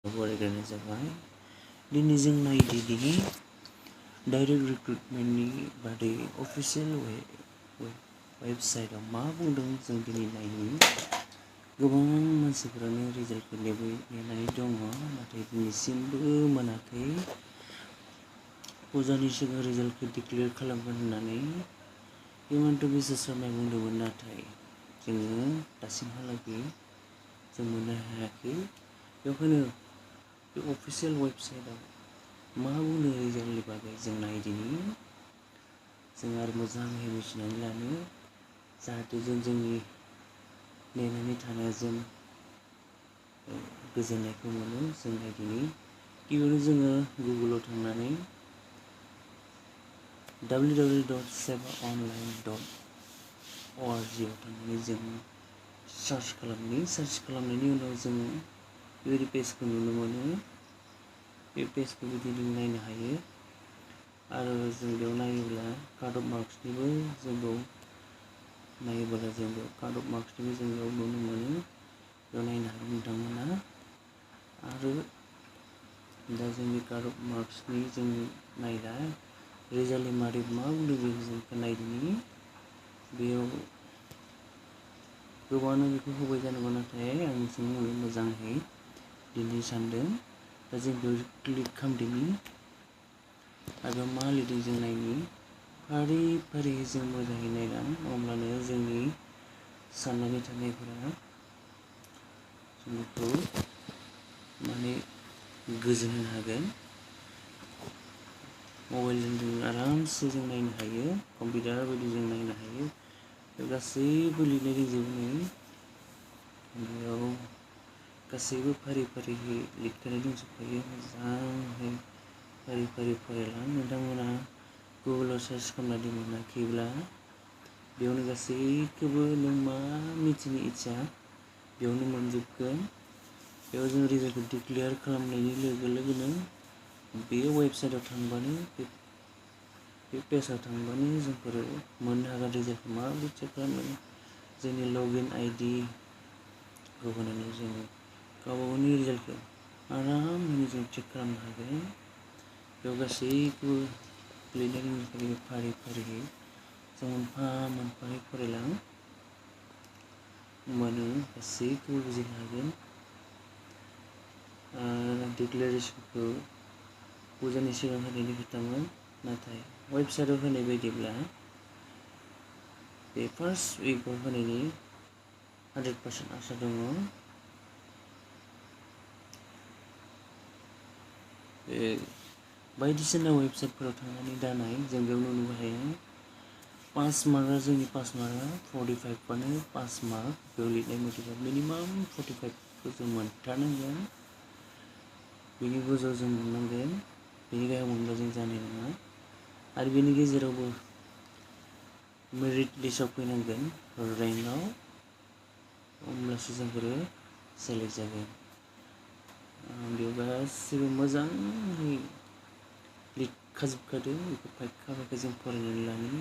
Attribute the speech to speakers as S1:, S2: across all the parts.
S1: फरायग्रोनाय जाबाय। दिनै जों नायदिनि डाइरेक्ट रिक्रुटमेन्टनि बादै अफिसियेल वेबसाइटआव मा बुंदों जों दिनै नायनि। गोबां मानसिफोरानो रिजाल्टखौ नेनानै दङ, नाथाय दिनैसिमबो मोनाखै। फुजानि सिगां रिजाल्टखौ डिक्लेयार खालामगोन होननानै हिमन्त बिश्व शर्माया बुंदोंमोन, नाथाय जोङो दासिमहालागै जों मोननो हायाखै। बेखायनो बे अफिसियेल वेबसाइटआव मा बुंदों रिजाल्टनि बागै जों नायदिनि। जों आरो मोजाङै मिथिनानै लानो, जाहाथे जोंनि नेनानै थानाया जों गोजोननायखौ मोनो। जों नायदिनि गिबियावनो जोङो गुगोलाव थांनानै www.sevaonline.org आव थांनानै जों सार्च खालामनायनि उनाव जोङो बेबायदि पेजखौ नुनो मोनो। बे पेजखौ बिदिनो नायनो हायो आरो जों बेयाव नायोब्ला कार्ड अफ मार्क्सनिबो जों नायोब्ला जों बेयाव कार्ड अफ मार्क्सनिबो जों बेयाव नुनो मोनो। बेयाव नायनो हागोन नोंथांमोना। आरो दा जोंनि कार्ड अफ मार्क्सनि जों नायला रिजाल्टनि मारै मा बुंदों जों नायदिनि। बेयाव गोबाङानो बेखौ होबाय जानांगौ, नाथाय आं नोंसोरनो मोजाङै दिन्थिनो सानदों। दा जों बेयाव क्लिक खालामदिनि आरो मा लिरदों जों नायनि। फारि फारियै जों मोजाङै नायलां, अब्लानो जोंनि साननानै थानायफोरा जोंखौ गोजोन होनो हागोन। मबाइलजों जों आरामसे जों नायनो हायो, कम्पिउटार बायदि जों नायनो हायो। बेयाव गासैबो लिरनाय दंजोबो। बेयाव गासैबो फारि फारियै लिरखानाय दंजोबखायो। मोजाङै फारि फारि फरायलां। नोंथांमोना गुगोलाव सार्च खालामनानै मोनाखैब्ला बेयावनो गासैखौबो नों मा मिथिनो इच्ছা बेयावनो मोनजोबगोन। बेयाव जों रिजाल्टखौ डिक्लेयार खालामनायनि लोगो लोगोनो बे वेबसाइटआव थांबानो बे पेजआव थांबानो जोंफोर मोननो हागोन रिजाल्टखौ माबोरै चेक खालामनो। जोंनि लगइन आइडिखौ होनानै जोङो गावबा गावनि रिजाल्टखौ आरामैनो जों चेक खालामनो हागोन। बेयाव गासैखौबो लिरनाय दंजोबखायो फारि फारियै। जों मोनफा मोनफायै फरायलां, होमबानो गासैखौबो बुजिनो हागोन। डिक्लेरेसनखौ फुजानि सिगां होनायनि खोथामोन, नाथाय वेबसाइटआव होनाय बायदिब्ला बे फार्स्ट उइकआव होनायनि 100% आसा दङ। बे बायदिसिना वेबसाइटफोराव थांनानै दानाय जों बेयाव नुनो हायो। पास मार्कआ जोंनि पास मार्कआ 45आनो पास मार्क। बेयाव लिरनाय मथेबा मिनिमाम 45खौ जों मोनथारनांगोन। बेनि गोजौआव जों मोननांगोन, बेनि गाहायाव मोनबा जों जानाय नङा। आरो बेनि गेजेरावबो मेरिट लिस्टआव फैनांगोन रेंकआव, होमब्लासो जोंफोरो सेलेक्ट जागोन। बेयाव गासैबो मोजाङै लिरखाजोबखादों। बेखौ फायखा फायखा जों फरायनानै लानो।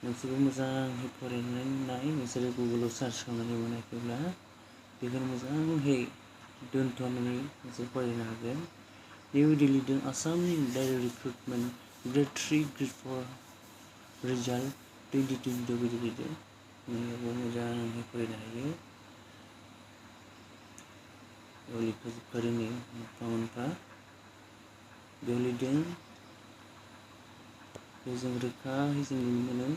S1: नोंसोरबो मोजाङै फरायनानै नाय। नोंसोरो गुगोलाव सार्च खालामनानै मोनाखैब्ला बेखौनो मोजाङै दोनथ'नानै नोंसोर फरायनो हागोन। बेबायदि लिरदों आसामनि direct recruitment grade 3 grade 4 result 2022 बिदि लिरदों। नोंबो मोजाङै फरायनो हायो। बेयाव लिरखाजोबखादों नै मोनफा मोनफा। बेयाव लिरदों, बेयाव जों रोखायै जों नुनो मोनो।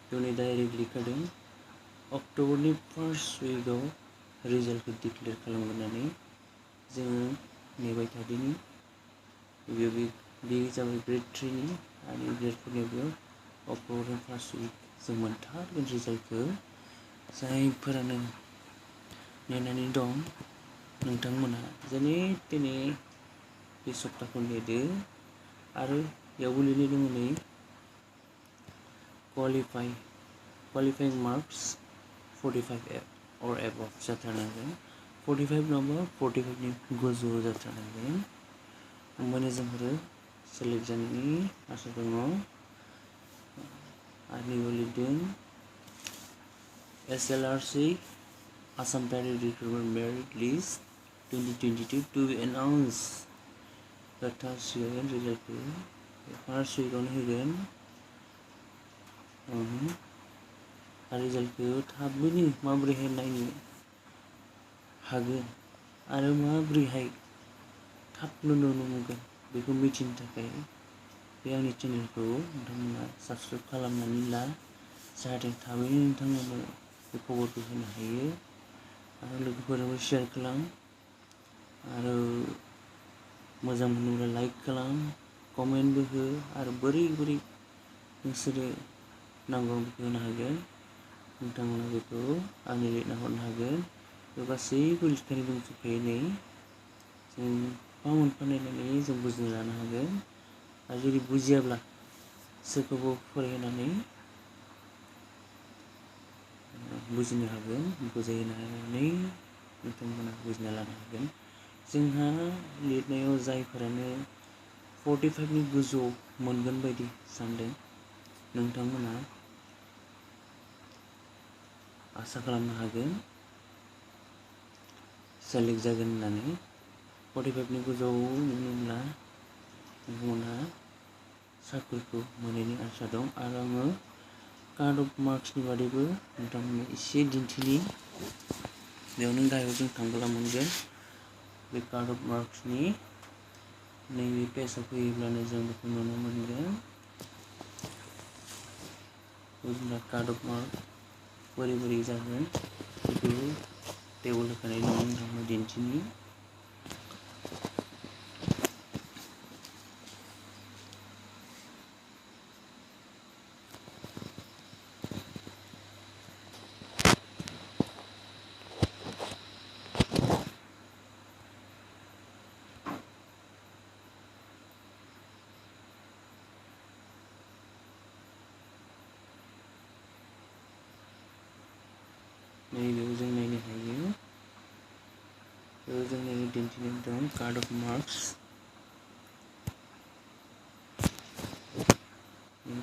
S1: बेयाव नै डाइरेक्ट लिरखादों अक्ट'बरनि फार्स्ट उइकआव रिजाल्टखौ डिक्लेयार खालामगोन होननानै जोङो नेबाय थादोंनि। बेयो जाबाय ग्रेड 3नि आरो ग्रेड 4नि बेयाव अक्ट'बरनि फार्स्ट उइक जों मोनथारगोन रिजाल्टखौ। जायफोरानो नेनानै दं नोंथांमोनहा जेने तेने बे सप्ताखौ नेदो। आरो बेयावबो लिरनाय दङ नै क्वालिफाइं मार्क्स 45 or above जाथारनांगोन। 45 नङाबा 45नि गोजौआव जाथारनांगोन, होमबानो जोंफोरो सेलेक्ट जानायनि आसा दङ। आरो नैबेयाव लिरदों SLRC Assam direct recruitment merit list 2022 to be announced जाथासिगोन रिजाल्टखौ फार्स्ट उइकआवनो होगोन रिजाल्टखौ थाबैनो माबोरैहाय नायनो हागोन आरो माबोरैहाय थाबनो नुनो मोनगोन बेखौ मिथिनो थाखाय बे आंनि चेनेलखौ नोंथांमोना साबस्क्राइब खालामनानै ला जाहाथे थाबैनो नोंथांमोना बे खबरखौ होनो हायो आरो लोगोफोरनोबो शेयार खालाम आरो मोजां मोनोब्ला लाइक खालाम कमेन्टबो हो आरो बोरै नोंसोरो नांगौ बेखौ होनो हागोन नोंथांमोना बेखौ आंनो लिरना हरनो हागोन बे गासैबो लिरखानाय दंजोबखायो नै जों मोनफा मोनफा नायनानै जों बुजिना लानो हागोन आरो जुदि बुजियाब्ला सोरखौबा फरायहोनानै बुजिनो हागोन बुजायनानै नोंथांमोना बुजिना लानो हागोन जोंहा लिरनायाव जायफोरानो 45नि गोजौआव मोनगोन बायदि सानदों नोंथांमोना आसा खालामनो हागोन सेलेक्ट जागोन होननानै 45नि गोजौआव मोनोब्ला नोंथांमोनहा साख्रिखौ मोननायनि आसा दं आरो आङो कार्ड अफ मार्क्सनि बादैबो नोंथांमोननो एसे दिन्थिनि बेयावनो गाहायाव जों थांबोला मोनगोन बे कार्ड अफ मार्क्सनि नैबे पेजआव फैयोब्लानो जों बेखौ नुनो मोनगोन कार्ड अफ मार्क बोरै जागोन बेखौ टेबोल होखानाय दं नोंथांमोन दिन्थिनि नैबेयाव जों नायनो हायो बेयाव जों नायनो दिन्थिनाय दं card of marks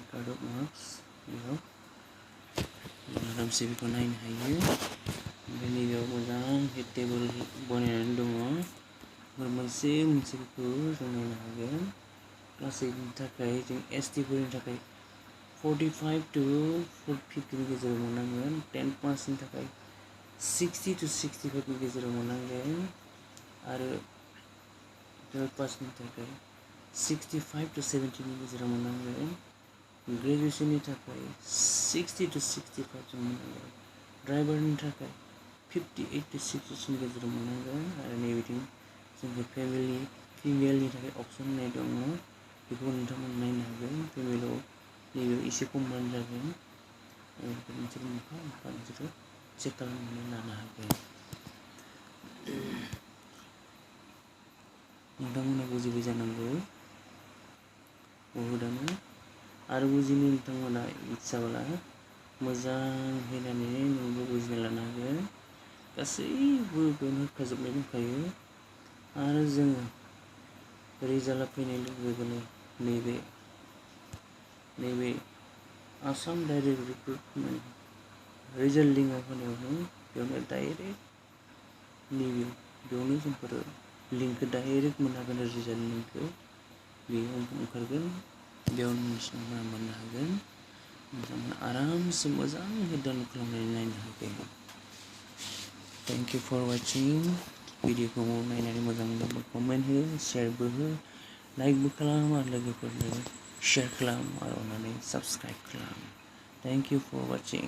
S1: card of marks बेयाव आरामसे बेखौ नायनो हायो ओमफ्राय नैबेयाव मोजां टेबोल बनायनानै दङ मोनसे बेखौ जों नायनो हागोन गासैनि थाखाय जों ST फोरनि थाखाय 45 to 50 नि गेजेराव मोननांगोन 10% नि थाखाय 60 to 65 नि गेजेराव मोननांगोन आरो 12% नि थाखाय 65 to 70 नि गेजेराव मोननांगोन ग्रेजुएशननि थाखाय 60 to 65 जों मोननांगोन ड्राइभारनि थाखाय 58 to 60 नि गेजेराव मोननांगोन आरो नैबेथिं जोंहा फिमेलनि थाखाय अपसन होनाय दङ बेखौ नोंथांमोना नायनो हागोन फिमेलाव नैबेयाव एसे खमबानो जागोन नोंसोर मोनफा नोंसोरो चेक खालामनानै लानो हागोन नोंथांमोना बुजिबाय जानांगौ बहुदानो आरो बुजिनो नोंथांमोना इच्छाब्ला मोजाङै नायनानै नोंबो बुजिना लानो हागोन गासैबो बेयावनो होखाजोबनाय दंखायो आरो जोङो रिजाल्टआ फैनाय लोगो लोगोनो नैबे आसाम डाइरेक्ट रिक्रुटमेन्ट रिजाल्ट लिंकआव होनायावनो बेयावनो डाइरेक्ट बेयावनो जोंफोरो लिंकखौ डाइरेक्ट मोननो हागोन रिजाल्ट लिंकखौ बेयाव ओंखारगोन बेयावनो नोंथांमोना मोननो हागोन नोंथांमोना आरामसे मोजाङै डाउनलड खालामनानै नायनो हागोन थेंक इउ फर वाचिं भिडिअखौ नायनानै मोजां मोनोब्ला कमेन्ट हो शेयारबो हो लाइकबो खालाम आरो लोगोफोरनो शेयार खालाम आरो अननानै साबस्क्राइब खालाम थेंक इउ फर वाचिं